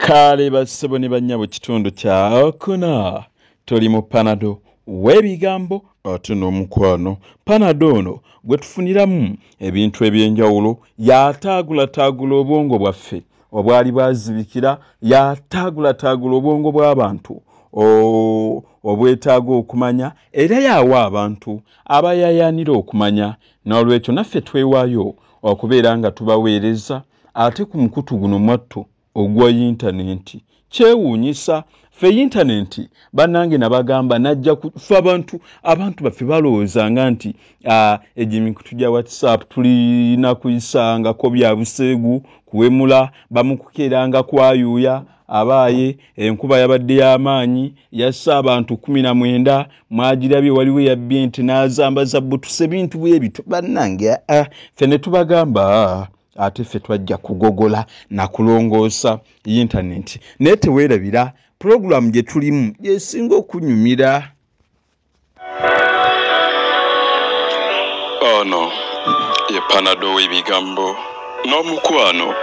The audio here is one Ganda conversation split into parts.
Kale bassebo ne bannyabo, kitundu kya kuna tuli mu Panado w'ebigambo ate n'omukwano. Panado ono gwe tufuniramu ebintu ebyenjawulo, yataagulataagula obwongo bwaffe obwali bwazibikira, yataagulataagula obwongo bw'abantu obwetaaga okumanya, era yawa abantu abayayaanira okumanya. N'olwekyo naffe twewaayo okubeera nga tubaweereza ate ku mukutu guno mwattu ogwa yintanenti. Kyewuunyisa ffe yintanenti bannange nabagamba najja ffe abantu baffe balowoozanga nti egyo emikutu gya WhatsApp tulina kuyisangako bya buseegu, kuwemula, bamukukeeranga kwayuuya. Abaaye enkuba yabadde y'amaanyi, yasse abantu 19, mwagirabye waliwo yabbye ente n'azambaza butuse, ebintu bwe bityo bannange. Ffe ne tubagamba ate ffe twajja kugogola na kulongoosa yintanenti. Naye teweerabira pulogulaamu gye tulimu yesinga okunyumira. Ono ye Panado w'ebigambo n'omukwano,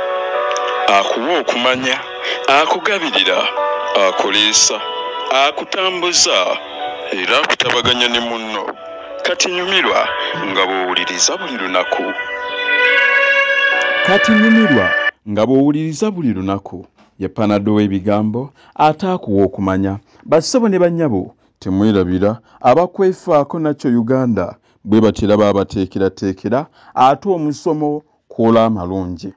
akuwa okumanya, akugabirira, akuliisa, akutambuza era akutabaganya ne munno. Kati nyumirwa nga bw'owuliriza buli lunaku. Kati nyumirwa nga bw'owuliriza buli lunaku. Ye Panado w'ebigambo ate akuwa okumanya. Bassebo ne bannyabo, temwerabira abakwefaako nakyo Uganda bwe batera baabateekerateekera ate omusomo kwola amalungi.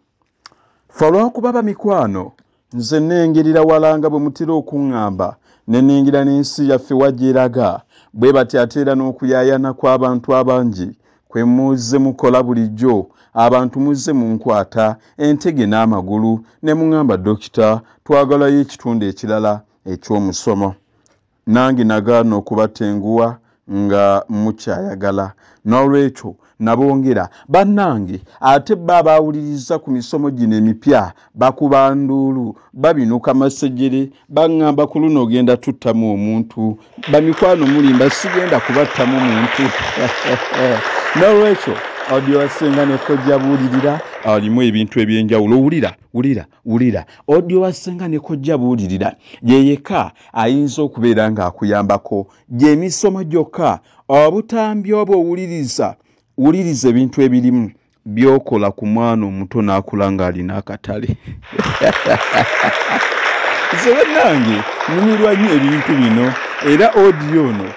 Ffe olw'okuba bamikwano, nze nnengerera wala nga bwe mutera okuŋŋamba, ne nnengera n'ensi yaffe wagyeraga, bwe batyo ate era n'okuyaayana kw'abantu abangi kwe muzze mukola bulijjo. Abantu muzze munkwata entege n'amagulu ne muŋŋamba, dokita twagalayo ekitundu ekirala eky'omusomo. Nange nagaana okubatenguwa nga mukyayagala, n'olwekyo nabongera. Bannange ate bo abaawuliriza ku misomo gino emipya bakuba nduulu, babinuka masejjere, baŋŋamba ku luno ogenda tuttamu omuntu. Bamikwano mulimba, sigenda kubattamu muntu. N'olwekyo audio wa Ssenga ne Kojja buulirira alimu ebintu ebyenjawulo. Wulira, wulira, wulira. Audio wa Ssenga ne Kojja buulirira ye yekka ayinza okubeera ng'akuyambako. Gy'emisomo gyokka, obutambi obwo owuliriza, wuliriza ebintu ebirimu by'okola ku mwana omuto n'akula ng'alina akatale. Nze bannange nyumirwa nnyo ebintu bino, era audio ono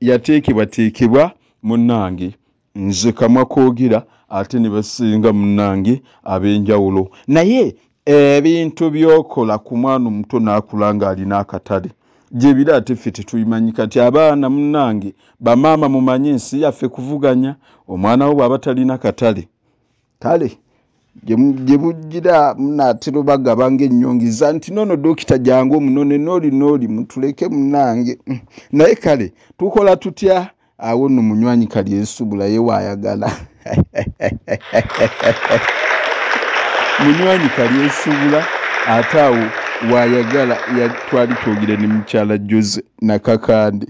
yateekebwateekebwa munnange. Nze kamwa koogera ate ne basinga munnange ab'enjawulo. Naye ebintu by'okola ku mwana omuto n'akula ng'alina akatale gye biri ate ffe tetubimanyi. Kati abaana munnange, bamaama mumanye ensi yaffe kuvuganya, omwana wo bw'aba talina katale, kale gye bujjira munaatera bagaba ng'ennyongiza nti noono dokita jangu omunone n'oli n'oli mutuleke munnange. Naye kale tukola tutya? Awo nno munywanyi Kalyesubula ye waayagala. Munywanyi Kalyesubula ate awo waayagala, twali twogera ne mukyala Jose Nakakande.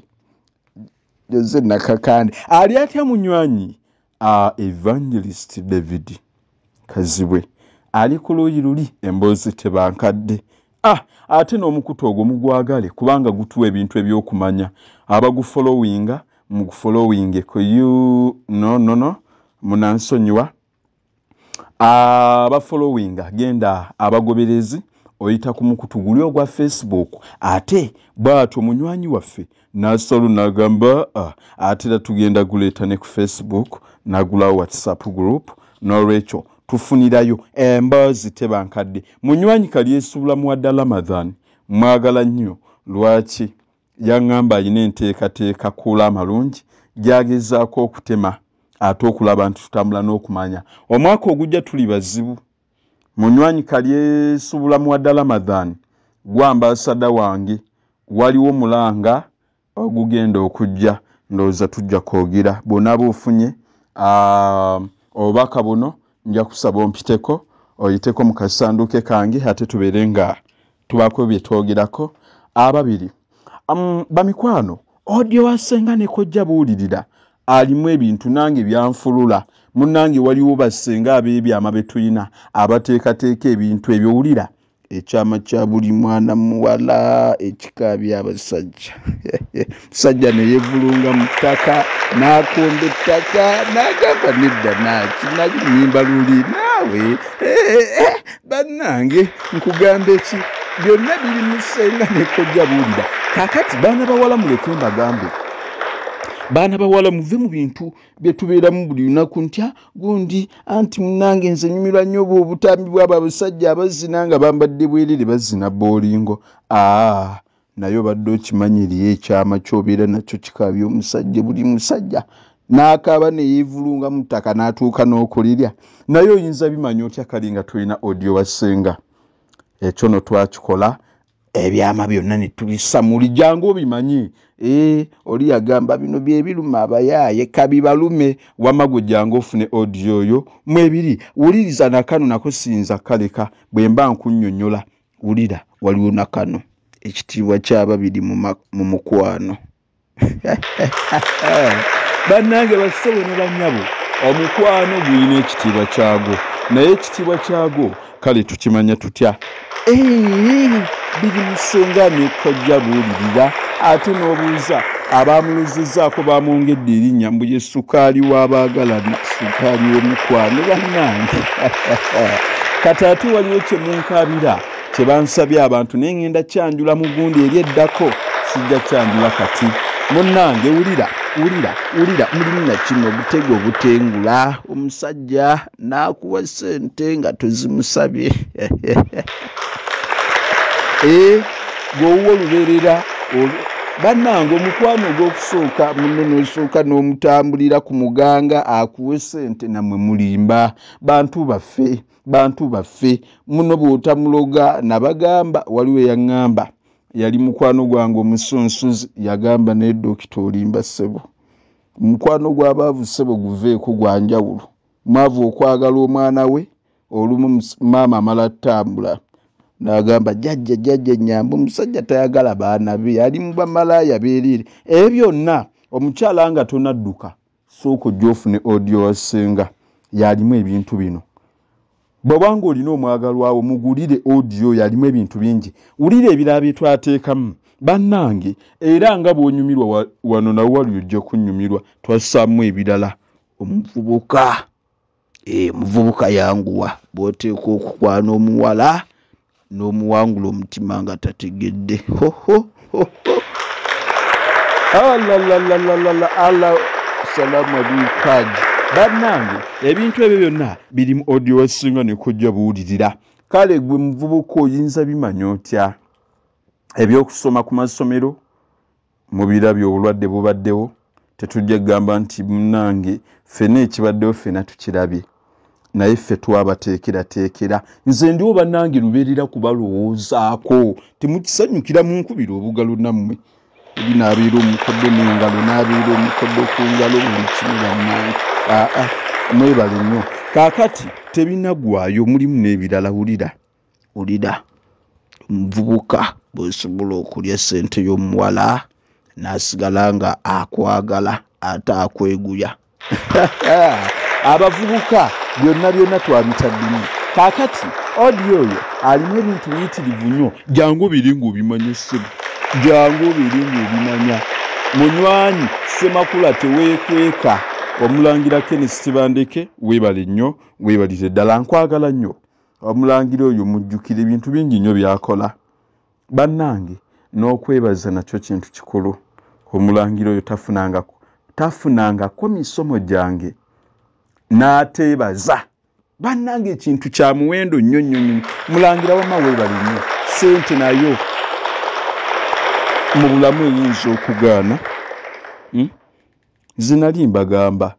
Jose Nakakande ali atya munywanyi? Evangelist David Kazibwe ali ku luuyi luli, emboozi tebankadde. Ate n'omukutu ogwo mugwagale kubanga gutuwa ebintu eby'okumanya. Abagufollowinga mugufollowinge ku you no no no munansonyiwa. Abafollowinga genda abagoberezi oyita ku mukutu guli ogwa Facebook. Ate bw'atyo munywanyi waffe n'asolu n'agamba ate era tugenda guleeta ne ku Facebook, n'agulawo WhatsApp group. N'olwekyo tufunirayo emboozi tebankadde. Munywanyi Kalyesubula muwadde Ramadhan mwagala nnyo. Lwaki? Yaŋŋamba alina enteekateeka kuula amalungi gy'agezaako okutema ate okulaba nti tutambula n'okumanya. Omwaka ogujja tuli bazibu. Munywanyi Kalyesubula muwadde Ramadhan gwa ambasada wange, waliwo mulanga ogugenda okujja, ndowooza tujja kwogera. Bw'onaaba ofunye obubaka buno nja kusaba ompiteko, oyiteko mu kasanduuke kange ate tubeere nga tubaako bye twogerako ababiri. Bamikwano, audio wa Ssenga ne Kojja buulirira alimu ebintu nange byanfulula. Munnange waliwo bassenga ab'ebyama be tulina abateekateeka ebintu ebyo. Wulira Ekyama kya buli mwana muwala ekikaabya abasajja. Musajja ne yeevulunga mu ttaka n'akomba ettaka n'agamba nedda naaki nali nnyimba luli naawe bannange nkugamba eki byonna biri mu ssenga ne kojja buulira. Kaakati baana bawala muleke mbagambe, baana bawala muve mu bintu bye tubeeramu buli lunaku ntya gundi anti munnange nze nyumirwa nnyo obwo obutambi bw'abo abasajja abazina nga bambadde bwerere bazina boolingo. Naye obadde okimanyi eriyo ekyama ky'obeera nakyo kikaabya omusajja buli musajja n'akaaba ne yeevulunga mu ttaka n'atuuka n'okulirya. Naye oyinza bimanya otya kali nga tulina audio wa ssenga? Ekyo no twakikola ebyama byonna ne tubissa muli jangu obimanyi. Oli yagamba bino bye biruma abayaaye kabibalume. Wamma gwe jangu ofune audio oyo mwebiri. Wuliriza nakano nako siyinza kaleka bwe mba nkunnyonnyola. Wulira waliwo nakano ekitiibwa ky'ababiri mu mukwano. Bannange bassebo ne bannyabo, omukwano gulina ekitiibwa kyagwo, naye ekitiibwa kyagwo kale tukimanya tutya? Biri mu ssenga ne kojja buulirira ate n'obuuza abaamulozezzaako baamwongedde erinnya mbu ye sukaali w'abaagalana, sukaali w'omukwano. Bannange kati ate waliwo kye munkaabira kye bansabye abantu naye ŋŋenda kyanjula mu gundi eri eddako, sijja kyanjula kati. Munnange wulira wulira wulira, mulimu na kino obutego obutengula omusajja n'akuwa ssente nga tozimusabye. Gw'owuwo olubeerera bannange omukwano ogw'okusooka munno n'osooka n'omutambulira ku muganga akuwe ssente, nammwe mulimba. Bantu baffe, bantu baffe, muno bw'otamuloga nabagamba. Waliwo eyaŋŋamba yali mukwano gwange omusunsuzi, yagamba naye dokita olimba ssebo, omukwano gw'abaavu ssebo guveeko gwa njawulo. Mwavu okwagala omwana we, olumu maama amala ttambula n'agamba jjajja jjajja nnyamba omusajja tayagala baana be, ali mu bamalaaya beereere. Ebyo byonna omukyala nga tonadduka sooka ojje ofune audio wa ssenga yalimu ebintu bino. Bw'oba ng'olina omwagalwawo mugulire audio yalimu ebintu bingi. Wulira ebirala bye twateekamu bannange, era nga bw'onyumirwa wano nawe wali ojja kunnyumirwa. Twassaamu ebirala. Omuvubuka omuvubuka yanguwa bw'oteeka okukwana omuwala n'omuwangula omutima nga tategedde. Ho ho ho ho, alalalalala ala salaamu aleykum. Bannange ebintu ebyo byonna biri mu audio wa ssenga ne kojja buulirira. Kale gwe muvubuka oyinza bimanya otya? Ebyokusoma ku masomero mubirabye, obulwadde bubaddewo, tetujja kugamba nti munnange ffenna ekibaddewo ffenna tukirabye, naye ffe twabateekerateekera. Nze ndiwo bannange lubeerera kubalowoozaako, temukisanyukira munkubira obugalo nammwe. Oli n'abeera omukodo n'engalo, n'abeera omukodo ku ngalo, buli kimu bannange. Mwebale nnyo. Kaakati tebinaggwaayo, mulimu n'ebirala. Wulira wulira, omuvubuka bw'osobola okulya ssente y'omuwala n'asigala nga akwagala ate akweguya. Abavubuka byonna byonna twabitaddemu. Kaakati audio oyo alimu ebintu biyitirivu nnyo. Jangu obiri ng'obimanya ssebo, jangu obiri ng'obimanya. Munywanyi Ssemakula teweekweka. Omulangira Kenneth Tebandeke weebale nnyo, weebalire ddala, nkwagala nnyo. Omulangira oyo mujjukire ebintu bingi nnyo by'akola. Bannange n'okwebaza nakyo kintu kikulu. Omulangira oyo tafunangako misomo gyange n'ateebaza. Bannange ekintu kya muwendo nnyo nnyo nnyo. Mulangira wamma weebale nnyo. Ssente nayo mu bulamu eyinza okugaana. Nze nali mbagamba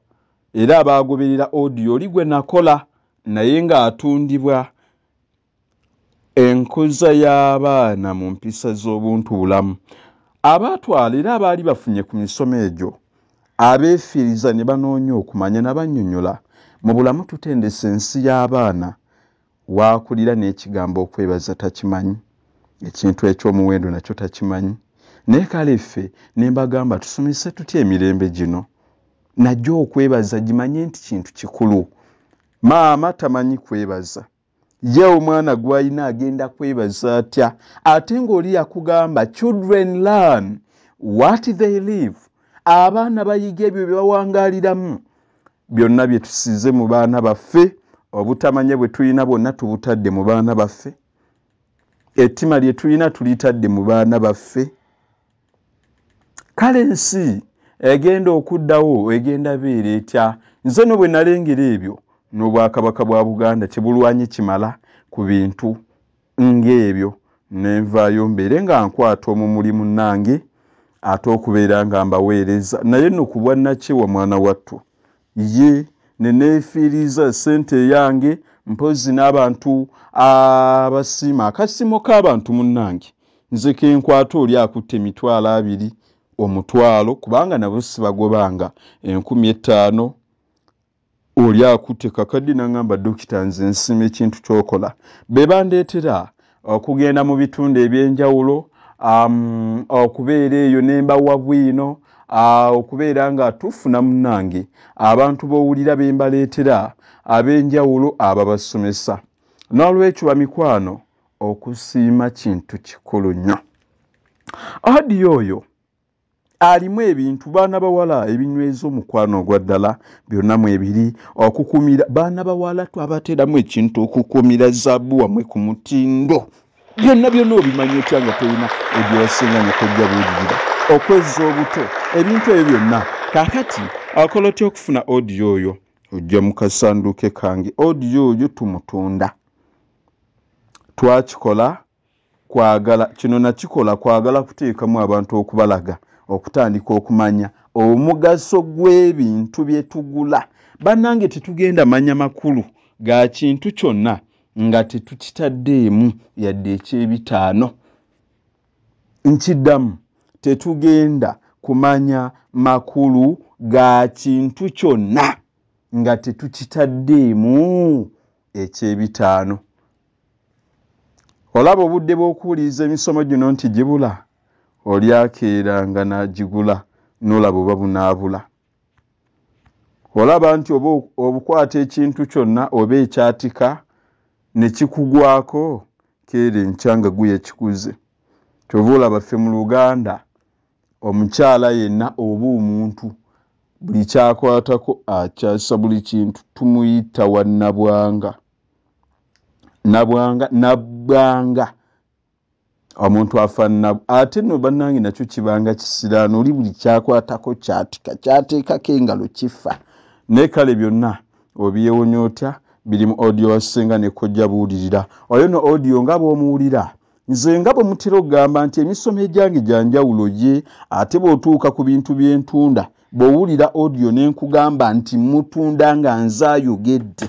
era abaagoberera audio oli gwe nakola naye ng'atundibwa enkuza y'abaana mu mpisa z'obuntu bulamu. Abaatwala era abaali bafunye ku misomo egyo abeefiiriza ne banoonya okumanya nabannyonnyola. Mu bulamu tutendesa ensi y'abaana, waakulira n'ekigambo okwebaza takimanyi, ekintu eky'omuwendo nakyo takimanyi. Naye kale ffe ne mbagamba tusomese tutya emirembe gino, najjo okwebaza gimanye nti kintu kikulu. Maama tamanyi kwebaza, Ye omwana gw'alina agenda kwebaza atya? Ate ng'oli yakugamba children learn what they live, abaana bayiga ebyo bye bawangaaliramu. Byonna bye tusize mu baana baffe, obutamanya bwe tulina bwonna tubutadde mu baana baffe, ettima lye tulina tulitadde mu baana baffe. Kale ensi egenda okuddawo egenda beera etya? Nze no bwe nalengera ebyo n'Obwakabaka bwa Buganda tebulwanye kimala ku bintu ng'ebyo, nenvaayo mbeere nga nkwata omumuli munnange ate okubeera nga mbaweereza. Naye nno ku bwannakyewa mwana wattu ye ne neefiiriza ssente eyange, mpozzi n'abantu abasiima akasimo k'abantu munnange. Nze kenkwata oli akutte 20,000, 1,000, kubanga nabo sibagobanga 5,000. Oli akutte kakaddi n'aŋŋamba, dokita nze nsiima ekintu ky'okola. Be bandeetera okugenda mu bitundu ebyenjawulo, okubeera eyo ne mbawa bwino, okubeera nga tufuna munnange abantu b'owulira be mbaleetera ab'enjawulo ababasomesa. N'olwekyo bamikwano, okusiima kintu kikulu nnyo. Audio oyo alimu ebintu baana bawala ebinyweza omukwano ogwa ddala, byonna mwebiri. Okukumira baana bawala twabateeramu ekintu okukumira zaabu wammwe ku mutindo. Byonna byonna obimanyi otya nga tolina ebyosinga ne kojja buulirira? Okwezza obuto, ebintu ebyo byonna. Kaakati akola otya okufuna audio oyo? Ojja mu kasanduuke kange, audio oyo tumutunda. Twakikola kwagala, kino nakikola kwagala kuteekamu abantu okubalaga, okutandika okumanya omugaso gw'ebintu bye tugula. Bannange tetugenda manya makulu ga kintu kyonna nga tetukitaddeemu yadde eky'ebitaano. Nkiddamu, tetugenda kumanya makulu ga kintu kyonna nga tetukitaddeemu eky'ebitaano. Olaba obudde bw'okuwuliriza emisomo gino nti gibula, oli akeeranga n'agigula n'olaba oba bunaabula. Olaba nti oba obukwata ekintu kyonna oba ekyatika ne kikugwako, keera enkya nga guye kikuze. Kyova olaba ffe mu Luganda omukyala yenna oba omuntu buli kyakwatako akyasa buli kintu tumuyita wa nabwanga. Nabwanga, nabbanga. Omuntu afaanana ate nno bannange nakyo kibanga kisiraano, oli buli kyakwatako kyatika, kyateekako engalo kifa. Naye kale byonna obyewonya otya? Biri mu audio wa Ssenga ne Kojja Buulirira. Oyo no audio nga bw'omuwulira, nze nga bwe mutera okugamba nti emisomo egyange gya njawulo ye, ate bw'otuuka ku bintu bye ntunda, bw'owulira audio ne nkugamba nti mutunda nga nze ayogedde,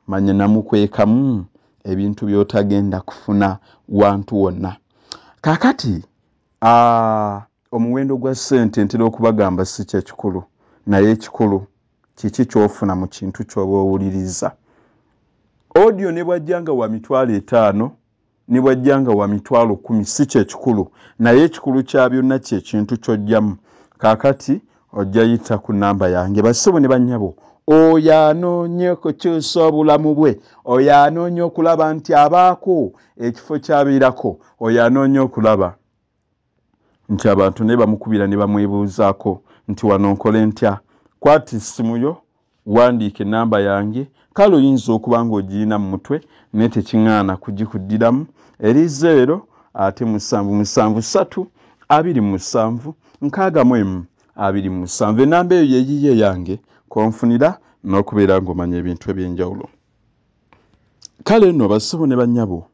manya namukwekamu ebintu by'otagenda kufuna wantu wonna. Kaakati omuwendo gwa ssente ntera okubagamba si kye kikulu, naye ekikulu kiki ky'ofuna mu kintu ky'oba owuliriza. Audio ne bw'ajja nga wa 50,000, ne bw'ajja nga wa 10,000, si kye kikulu, naye ekikulu kya byonna kye kintu ky'ojjamu. Kaakati ojja yita ku nnamba yange, bassebo ne bannyabo. Oyo anoonye okukyusa obulamu bwe, oyo anoonya okulaba nti abaako ekifo ky'abeerako, oyo anoonya okulaba nti abantu ne bamukubira ne bamwebuuzaako nti wano nkole ntya. Kwata essimu yo, wandiika ennamba yange. Kale oyinza okuba ng'ogirina mu mutwe naye tekiŋŋaana kugikuddiramu. Eri 0 ate 7 7 3 27 61 27. Ennamba eyo yeeyiye yange konfunira n'okubeera ng'omanya ebintu ebyenjawulo. Kale nno bassebo ne bannyabo,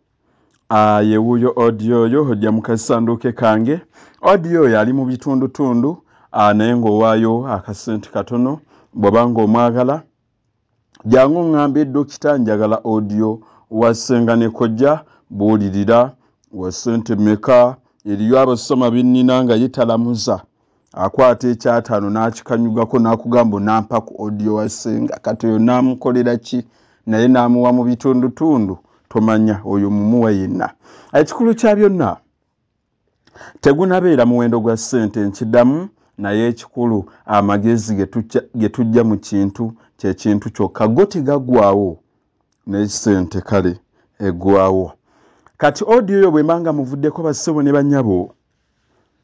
yewuuyo audio oyo ojja mu kasanduuke kange. Audio oyo ali mu bitundutundu, naye ng'owaayo akasente katono. Bw'oba ng'omwagala jangu ŋŋambe dokita njagala audio wa Ssenga ne Kojja Buulirira, wa ssente mmeka? Eriyo abasoma binnina nga ye talamuza, akwata ekyataano n'akikanyugako n'akugamba onampa ku audio wa Ssenga, kati oyo n'amukolera ki? Naye n'amuwa mu bitundutundu, tomanya oyo mumuwa yenna. Ekikulu kya byonna tegunabeera muwendo gwa ssente, nkiddamu, naye ekikulu amagezi ge tujja mu kintu kye kintu kyokka, go tegaggwaawo n'essente kale Eggwawo. Kati audio yo bwembanga muvuddeko, bassebo ne bannyabo,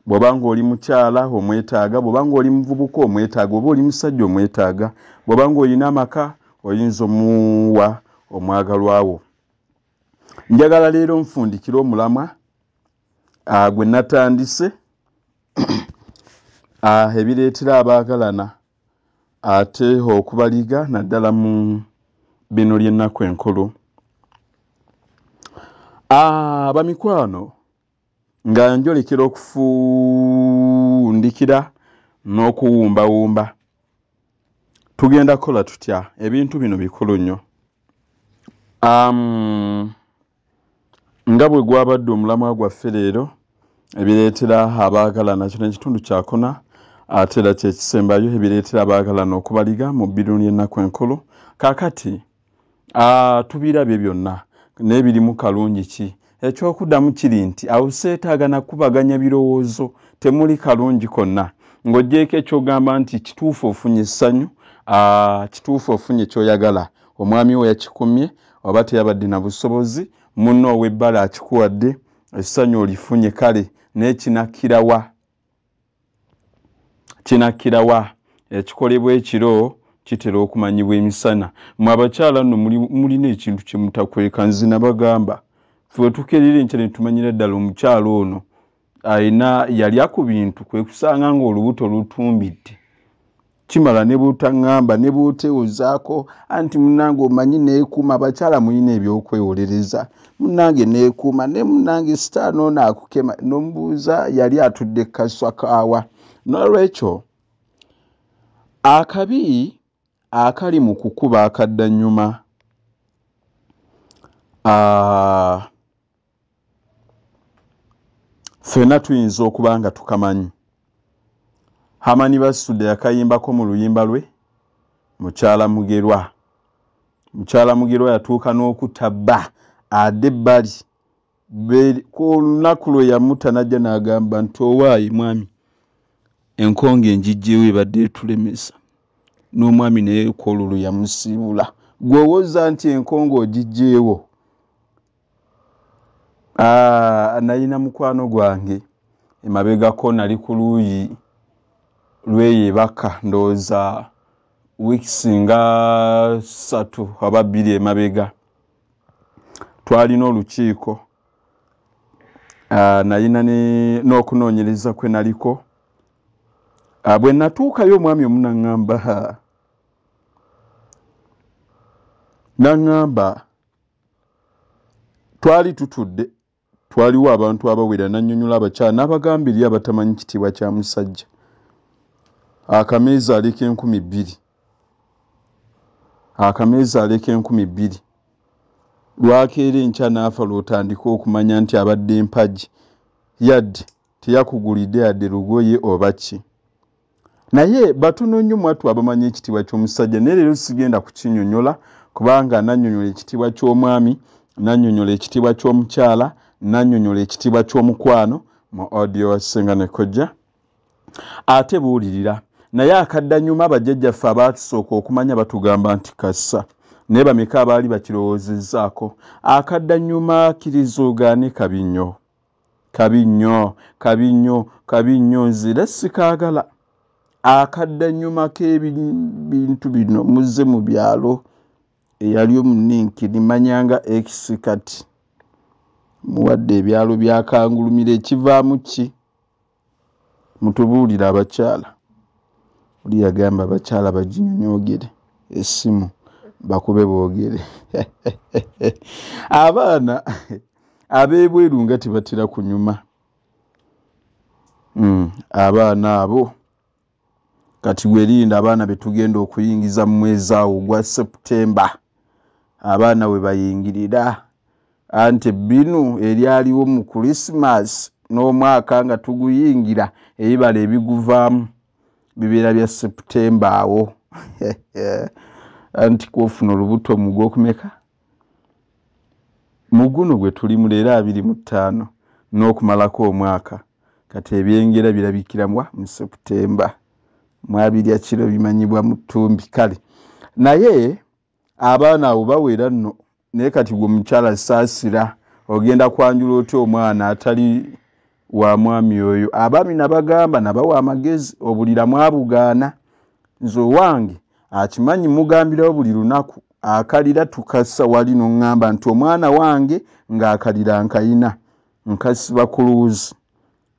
bw'oba ng'oli mukyala omwetaaga, bw'oba ng'oli muvubuka omwetaaga, oba oli musajja omwetaaga, bw'oba ng'olina amaka oyinza omuwa omwagalwawo. Njagala leero nfundikire omulamwa gwe natandise, ebireetera abaagalana ate okubaliga, naddala mu bino ly'ennaku enkulu. Bamikwano, nga njolekera okufundikira n'okuwumbawumba, tugenda kukola tutya? Ebintu bino bikulu nnyo. Nga bwe gwabadde omulamwa gwaffe leero, ebireetera abaagalana, kino ekitundu kyakuna ate era kyekisembayo, ebireetera abaagalana okubaliga mu bbiro ly'ennaku enkulu. Kaakati tubirabye byonna, n'ebirimu kalungi ki? Ekyokuddamu kiri nti awo seetaaga nakubaganya birowoozo, temuli kalungi konna ng'oggyeeko ekyogamba nti kituufu ofunye essanyu, kituufu ofunye kyoyagala, omwami we yakikumye oba teyabadde na busobozi, munno ow'ebbala akikuwadde, essanyu olifunye, kale naye kinakkirawa? Kinakkirawa? Ekikolebwa ekiro kitera okumanyibwa emisana. Mwe abakyala nno mulina ekintu kye mutakweka. Nze nabagamba, ffe tukeerera enkya ne tumanyira ddala omukyala ono ayina yalya ku bintu, kwe kusanga ng'olubuto lutumbidde. Kimala ne bw'otaŋŋamba ne bw'oteewozaako anti munnange omanyi neekuuma, abakyala mulina ebyokwewolereza, munnange neekuuma ne munnange sitaani ono akukema, n'omubuuza yali atudde kaswa kaawa. Noolwekyo akabi akali mu kukuba akaddannyuma, ffenna tuyinza okuba nga tukamanyi. Hamani Basudde yakayimbako mu luyimba lwe Mukyala Mugerwa. Mukyala Mugerwa yatuuka n'okutta bba adde ebbali, ku olunaku lwe yamuta n'ajja n'agamba nti owaayi mwami, enkonge enjiggyewo ebadde etulemesa, n'omwami naye ku olwo lwe yamusiibula. Gw'owoza nti enkonge ogiggyewo. Nalina mukwano gwange emabegako, nali ku luuyi lw'eyo ebaka, ndowooza wiikisi nga 3 oba 2 emabega, twalina olukiiko, nalina n'okunoonyereza kwe naliko. Bwe natuukayo omwami omu naŋŋamba twali tutudde, twaliwo abantu abawera, nannyonnyola abakyala n'abagamba eri abatamanyi kitiibwa kya musajja, akameeza aleka 2000, akameeza aleka 2000, lwakeera enkya n'afa lw'otandika okumanya nti abadde empagi, yadde teyakugulidde yadde lugoye oba ki. Naye batono nnyo mwattu abamanyi ekitiibwa ky'omusajja, naye leero sigenda kukinnyonnyola kubanga nannyonnyola ekitiibwa ky'omwami, nannyonnyola ekitiibwa ky'omukyala, nannyonnyola ekitiibwa ky'omukwano mu audio wa Ssenga ne Kojja. Ate buulirira, naye akaddannyuma bajjajjaffe abaatusooka okumanya batugamba nti kassa, naye bameka abaali bakirowoozezzaako? Akaddannyuma kkiriza ogaane, kabi nnyo, kabi nnyo, kabi nnyo, kabi nnyo, nze era sikaagala. Akaddannyuma k'ebintu bino muzze mu byalo, eyali omuninkini manyanga ex kati muwadde ebyalo bya Kangulumira, ekivaamu ki? Mutubuulire abakyala. Oli yagamba abakyala baginyonyoogere essimu bakube boogere. Abaana ab'ebweru nga tebatera kunyuma. Abaana abo kati gwerinda abaana be tugenda okuyingiza mu mwezi awo gwa September, abaana we bayingirira anti binu eryaliwo mu Christmas n'omwaka nga tuguyingira, ebibala ebiguvaamu bibeera bya September awo. Anti kwofuna olubuto mu gwokumeka mu guno gwe tulimu leero 25 n'okumalako omwaka, kati ebyengera birabikira mu September, mwabirya kiro bimanyibwa mu ttumbi. Kale naye abaana abo bawera nno Naye kati gwe mukyala saasira, ogenda kwanjula otya omwana atali wa mwami oyo? Abaami nabagamba, nabawa amagezi, obulira mwabugaana. Nze owange akimanyi, mugambirawo buli lunaku akalira tukassa wali, noŋŋamba nti omwana wange ng'akalira nkayina nkasiba ku luwuzi,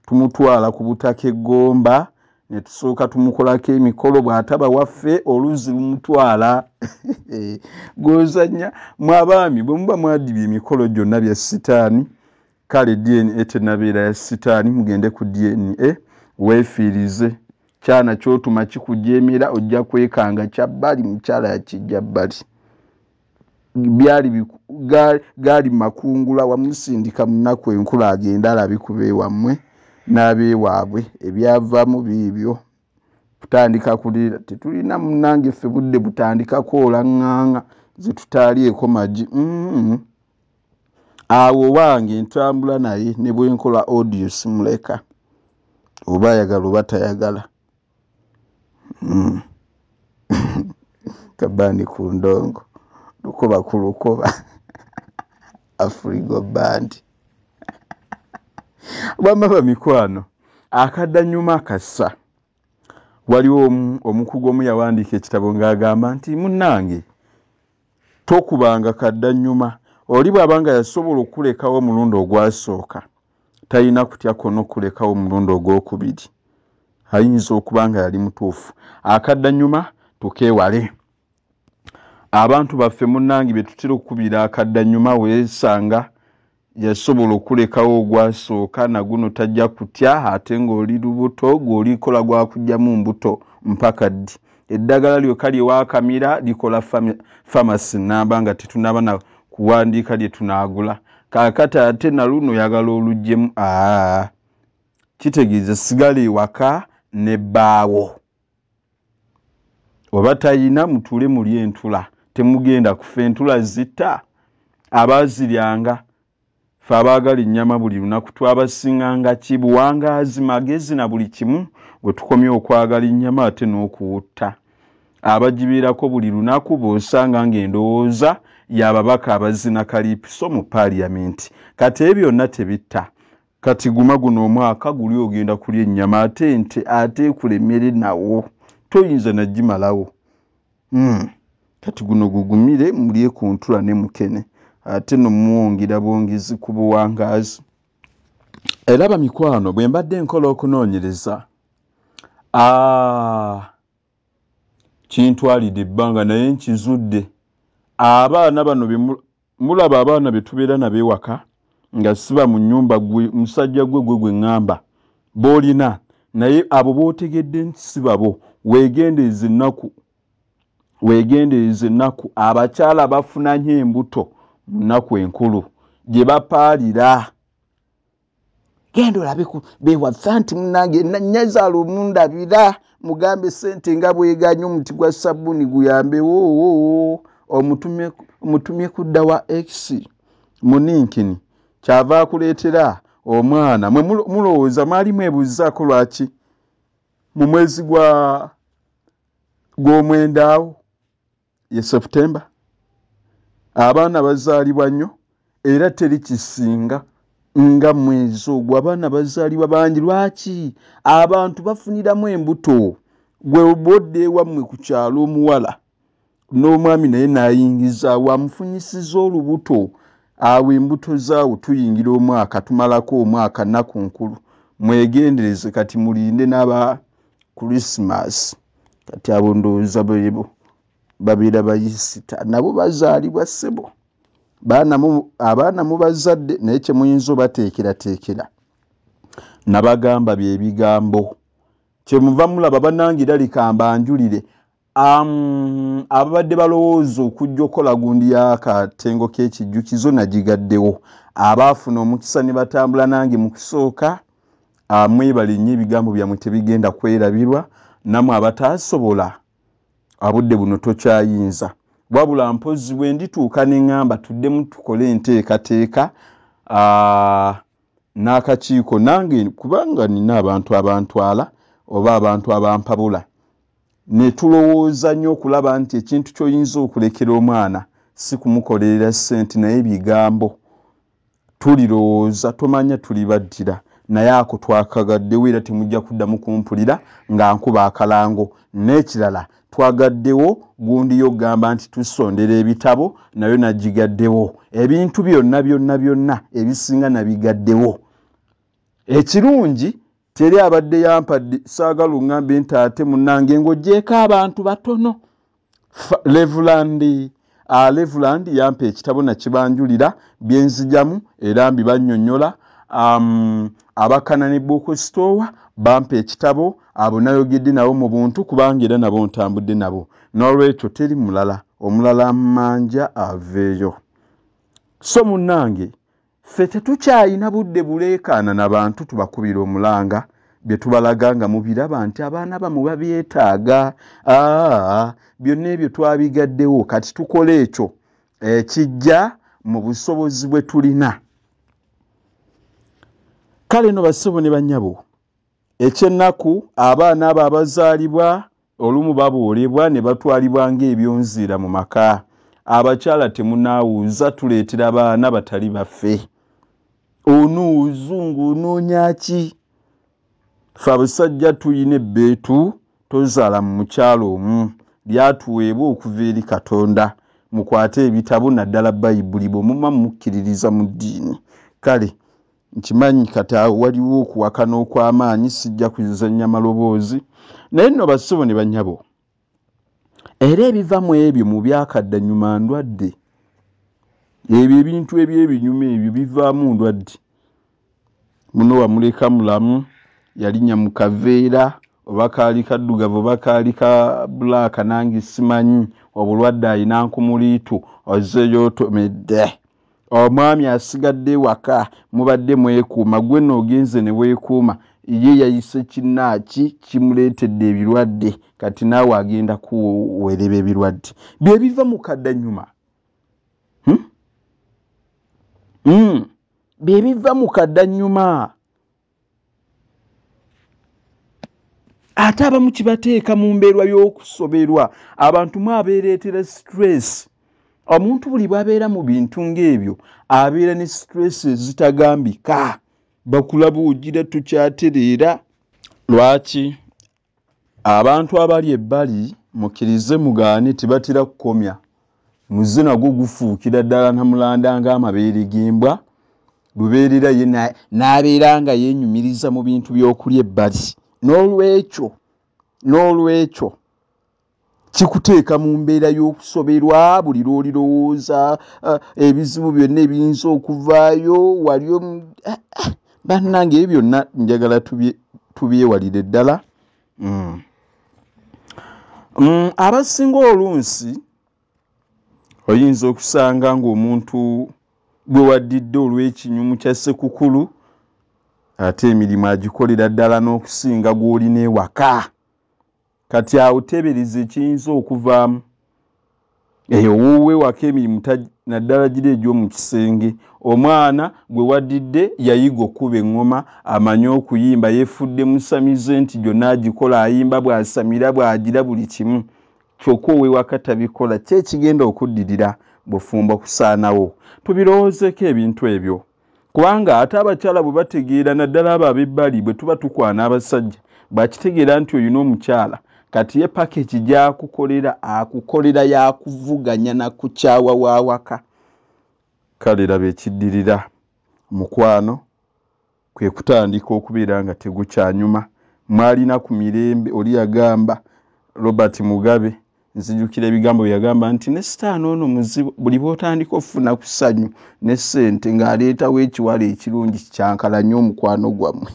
tumutwala ku butaka eggomba ne tusooka tumukolako emikolo. Bw'ataba waffe oluzzi lumutwala. Gwozanya mwe abaami bwe muba mwadibya emikolo gyonna bya sitaani. Kale DNA tenabeera ya sitaani, mugende ku DNA weefiirize. Kyana kyotuma kikujeemera, ojja kwekanga kyabbali. Mukyala yakijja bbali, byali gaali makungula. Wamusindika mu nnaku enkulu agende alabe ku beewammwe n'abeewaabwe, ebyavaamu biibyo. Kutandika kulira tetulina munnange ffe budde butandika kwola ŋŋaŋa ze tutaalyeko magi. Awo wange ntambula naye ne bwe nkola audio simuleka, oba ayagala oba tayagala. Kabandi ku ndongo, lukoba ku lukoba, Afrigo Band. Bwama bamikwano, akaddannyuma akassa. Waliwo omukugu omu yawandiika ekitabo ng'agamba nti munnange tokubanga kaddannyuma. Oli bw'abanga yasobola okulekawo omulundi ogwasooka, talina kutya kwonna okulekawo omulundi ogwokubiri. Ayinza okuba nga yali mutuufu. Akaddannyuma tukeewale. Abantu baffe munnange be tutera okukubira akaddannyuma, weesanga yasobola okulekawo ogwasooka, naguno tajja kutya. Ate ng'oli lubuto, gw'olikola gwakugyamu mbuto mpaka ddi? Eddagala lyokka lye waakamira likola famasi namba nga tetunaba na kuwandiika lye tunaagula. Kaakati ate naluno oyagala oluggyemu. Aa, kitegeeza sigala ewaka ne bbaawo, oba tayina mutuule muli entula, temugenda kufa. Entula zitta abaaziryanga. Fe abaagala ennyama buli lunaku twabasinganga ki? Buwangaazi, magezi na buli kimu. Bwe tukomye okwagala ennyama ate n'okuwutta abagibeerako buli lunaku, bw'osanga ng'endowooza y'ababaka abazina kaliipiso mu paaliyamenti. Kati ebyo byonna tebitta. Kati guma guno omwaka guli ogenda kulya ennyama, ate ente ate ekulemere nawo toyinza nagimalawo. Kati guno gugumire mulye ku ntula ne mukene, ate no muwongera bwongezi ku buwangaazi. Era bamikwano, bwe mbadde nkola okunoonyereza, kintwalidde ebbanga naye nkizudde. Abaana bano mulaba, abaana be tubeera nabo ewaka nga siba mu nnyumba, gwe musajja gwe gwe gwe ŋŋamba b'olina naye abo b'otegedde nti si babo, weegendereze ennaku, weegendereze ennaku. Abakyala bafuna nnyo embuto mu nnaku enkulu gye bapaalira. Genda olabe bewaffe nti munnange nnyazaala omundabira, mugambe ssente nga bweganya omuti gwa sabbuuni guyambe woo, omutumye kudda wa x muninkini kyava akuleetera omwana. Mwe mulowooza mwali mwebuuzaako lwaki mu mwezi gwa gw'omwenda awo ye September abaana bazaalibwa nnyo? Era teri kisinga nga mwezi ogwo abaana bazaalibwa bangi. Lwaki abantu bafuniramu embuto? Gwe bwodda ewammwe ku kyalo, omuwala n'omwami naye n'ayingizaawo amufunyisiza olubuto, awo embuto zaawo tuyingira omwaka, tumalako omwaka nnaku nkulu. Mwegendereze kati, mulinde n'aba Krisimaasi. Kati abo ndowooza beebo babeera bayisita, nabo bazaalibwa ssebo. Abaana mubazadde, naye kyemuyinza obateekerateekera nabagamba byebigambo kyemuva mulaba. Bannange era likambanjulire ababadde balowooza okujja okukola gundi y'akatengo k'ekijjukizo, nagigaddewo. Abaafuna omukisa ne batambula nange mu kusooka, mwebale nnyo, ebigambo byammwe tebigenda kwerabirwa. Nammwe abataasobola, abudde buno tokyayinza, wabula mpozzi bwe ndituuka ne ŋŋamba tuddemu tukole enteekateeka n'akakiiko nange, kubanga nina abantu abantwala oba abantu abampabula, ne tulowooza nnyo okulaba nti ekintu ky'oyinza okulekera omwana Si kumukolerera ssente, naye bigambo. Tulirowooza, tomanya tulibaddira, naye ako twakagaddewo era temujja kuddamu kumpulira nga nkuba akalango. N'ekirala, twagaddewo gundi yogamba nti tusondera ebitabo, nayo nagigaddewo. Ebintu byonna byonna byonna ebisinga nabigaddewo. Ekirungi teri abadde yampadde, saagala oŋŋambe nti ate munnange ng'oggyeeko abantu batono. Reverend yampa ekitabo nakibanjulira, byenzijamu era mbibannyonnyola. Abakana ne book store bampa ekitabo, abo nayogedde nabo mu buntu kubanga era nabo ntambudde nabo. N'olwekyo teri mulala, omulala mmanja aveeyo. So munnange, ffe tetukyayina budde buleekaana na bantu tubakubira omulanga bye tubalaga nga mubiraba nti abaana bammwe babyetaaga. Byonna ebyo twabigaddewo, kati tukole ekyo ekijja mu busobozi bwe tulina. Kale no bassebo ne bannyabo, ekyennaku abaana abo abazaalibwa olumu baboolebwa ne batwalibwa ng'ebyonziira mu maka. Abakyala temunaawuuza, tuleetera abaana batali baffe. Onoozungu onoonya ki? Ffe abasajja tuyina ebbeetu, tozaala mu mukyalo omu, lyatuweebwa okuva eri Katonda. Mukwate ebitabo naddala Bayibuli bwe muma mukkiririza mu ddiini. Kale nkimanyi kati awo waliwo okuwakana okw'amaanyi, sijja kuzannya maloboozi, naye nno bassebo ne bannyabo, era ebiva mu ebyo mu byakaddannyuma ndwadde. Ebyo ebintu ebyebinyuma ebyo bivaamu ndwadde. Muno wamuleka mulamu, yalinnya mu kaveera oba kaali kaddugavu oba kaali ka bulaaka, nange simanyi, obulwadde alina nkumuliitu, ozzeeyo otomedde. Omwami asigadde waka, mubadde mwekuuma, gwe nno ogenze ne weekuuma, ye yayise kinnaaki kimuleetedde ebirwadde, kati naawe agenda kuweereba ebirwadde. Bye biva mu kaddannyuma. Bye biva mu kaddannyuma. Ate abamu kibateeka mu mbeerwa y'okusoberwa. Abantu mwe abeereetera stress. Omuntu buli bw'abeera mu bintu ng'ebyo abeera ne stress ezitagambika. Bakulaba ogira tukyatereera. Lwaki abantu abali ebbali mukkirize mugaane tebatera kukomya? Muze nagwo gufuukira ddala namulanda ng'amabeere g'embwa, lubeerera ye n'abeera nga yeenyumiriza mu bintu by'okulya ebbali. N'olwekyo kikuteeka mu mbeera y'okusoberwa buli lw'olirowooza ebizibu byonna ebiyinza okuvaayo wali bannange ebyo byonna njagala tubyewalire ddala. Abasinga olunsi oyinza okusanga ng'omuntu gwe waddidde olw'ekinyumu kya Ssekukulu ate emirimu agikolera ddala n'okusinga gw'olina ewaka. Kati awo teebereza ekiyinza okuvaamu. Eyo wuwe waka emirimu naddala giri egy'omu kisenge. Omwana gwe waddidde yayiga okkuba eŋŋoma, amanyi okuyimba, yeefudde musamize nti gyonna agikola, ayimba bw'asamira bw'agira buli kimu. Kyokka ow'ewaka tabikola. Ki ekigenda okuddirira bufumbo kusaanawo? Tubirowoozeeko ebintu ebyo. Kubanga ate abakyala bwe bategeera, naddala abo ab'ebbali, bwe tuba tukwana abasajja, bw'akitegeera nti oyina omukyala, kati ye package gy'akukolera akukolera yakuvuganya na kukyawa w'awaka. Kale laba ekiddirira mukwano kwe kutandika okubeera nga tegukyanyuma. Mwalina ku mirembe, oli yagamba Robert Mugabe, nzijukira ebigambo bye yagamba nti ne sitaani ono muzibu, buli bw'otandika okufuna ku ssanyu ne ssente ng'aleetawo ekiwala ekirungi kikyankalanye omukwano gwammwe.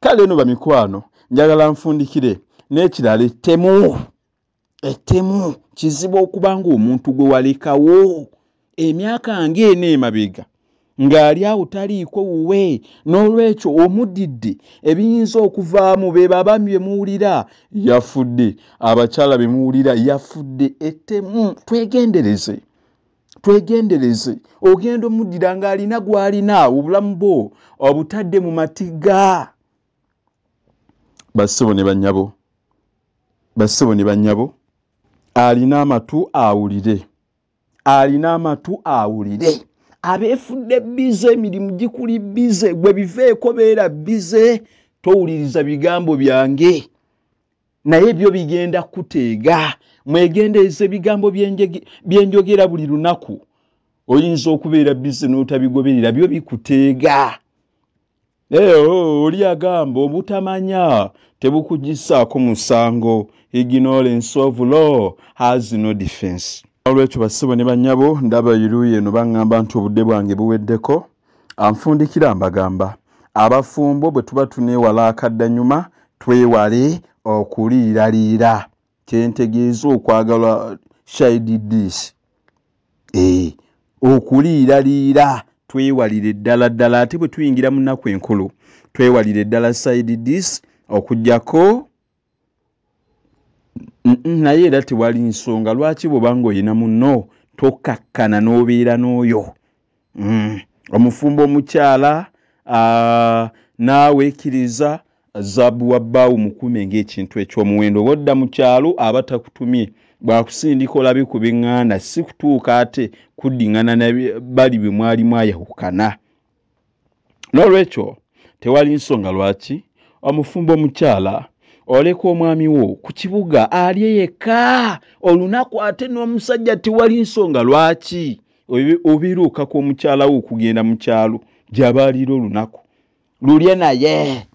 Kale eno bamikwano njagala nfundikire n'ekirala, ettemu kizibu okuba ng'omuntu gwe walekawo emyaka ng'ena emabega ng'ali awo taliiko wuwe, n'olwekyo omuddidde ebiyinza okuvaamu be babaami be muwulira yafudde, abakyala be muwulira yafudde. Ettemu twegendereze, twegendereze. Ogenda omuddira ng'alina gw'alina, obulamu bwo obutadde mu matiga. Bassebo ne bannyabo, bassebo ne bannyabo, Alina amatu awulire, alina amatu awulire. Abeefudde busy, emirimu gikuli busy, gwe biveeko, beera busy, towuliriza bigambo byange, naye byo bigenda kuteega. Mwegendereza ebigambo byenjogera buli lunaku. Oyinza okubeera busy n'otabigoberera, byo bikuteega. Oli agamba obutamanya tebukugisaako musango. Ignorance of law has no defense. Olwekyo bassebo ne bannyabo, ndaba iruuyi eno baŋŋamba nti obudde bwange buweddeko. Anfundikira mbagamba, abafumbo bwe tuba tuneewala akaddanyuma, twewale okuliiraliira. Kyentegeeza okwagala side dish, okuliiraliira twewalire ddala ddala. Ate bwe tuyingira mu nnaku enkulu, twewalire ddala side dish okugjako naye era tewali nsonga lwaki bw'oba ng'olina munno tokakkana n'obeera n'oyo. Omufumbo omukyala, naawe kkiriza zaabu wa bbaawo mukuume ng'ekintu eky'omuwendo. Bw'odda mu kyalo aba takutumye, bw'akusindika olabe ku biŋŋaana, si kutuuka ate kuddiŋŋana bali bwe mwali mwayawukana. N'olwekyo tewali nsonga lwaki omufumbo omukyala oleka omwami wo ku kibuga alye yekka olunaku, ate n'omusajja tewali nsonga lwaki obeera okaka omukyala wo okugenda mu kyalo gy'aba aliira olunaku lulye naye.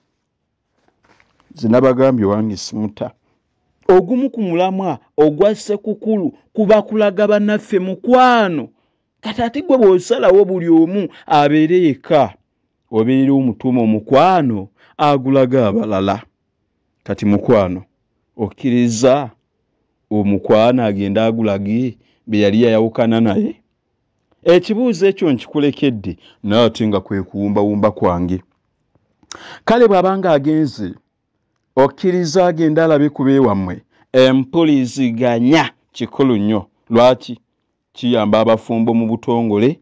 Nze nabagambye wange simuta. Ogumu ku mulamwa ogwa Ssekukulu kuba kulaga bannaffe mukwano. Kati ate gwe bw'osalawo buli omu abeere yekka, obeera omutuuma omukwano agulaga abalala. Kati mukwano okkiriza omukwano agenda agulage be yali yayawukana naye? Ekibuuzo ekyo nkikulekedde, naye ate nga kwe kuwumbawumba kwange. Kale bw'abanga agenze, okkiriza agenda alabe ku beewammwe? Empuliziganya kikulu nnyo. Lwaki? Kiyamba abafumbo mu butongole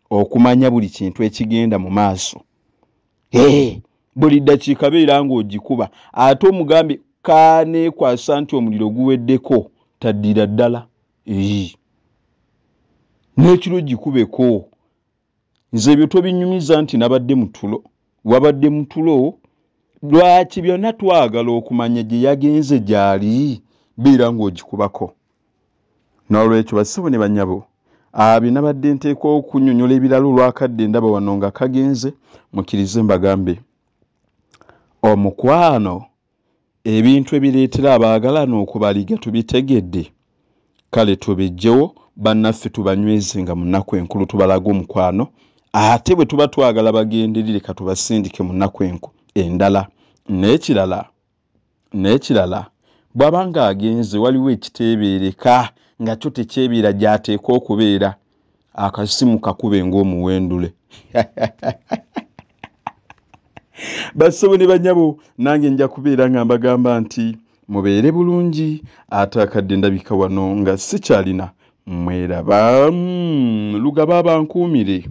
okumanya buli kintu ekigenda mu maaso. Buli ddakiika beera ng'ogikuba, ate omugambe kaneekwasa nti omuliro guweddeko, taddira ddala. N'ekiro gikubeko. Nze ebyo tobinyumiza nti nabadde mutulo, wabadde mutulo. Lwaki byonna twagala okumanya gye yagenze gy'ali, beera ng'ogikubako. N'olwekyo bassebo ne bannyabo, bye nabadde nteekwa okunnyonnyola ebirala olwakadde ndaba wano nga kagenze, mukkirize mbagambe. Omukwano, ebintu ebireetera abaagalana okubaliga tubitegedde. Kale tubiggyewo bannaffe, tubanyweze nga mu nnaku enkulu tubalage omukwano. Ate bwe tuba twagala bagenderere, katubasindike mu nnaku endala. N'ekirala, bw'aba ng'agenze waliwo ekiteebeereka nga kyo tekyebeera gy'ateekwa okubeera, akasimu kakube ng'omuwendule. Bassebo ne bannyabo, nange nja kubeera nga mbagamba nti mubeere bulungi. Ate akadde ndabika wano nga sikyalina mweraba. Lugaba abankuumire.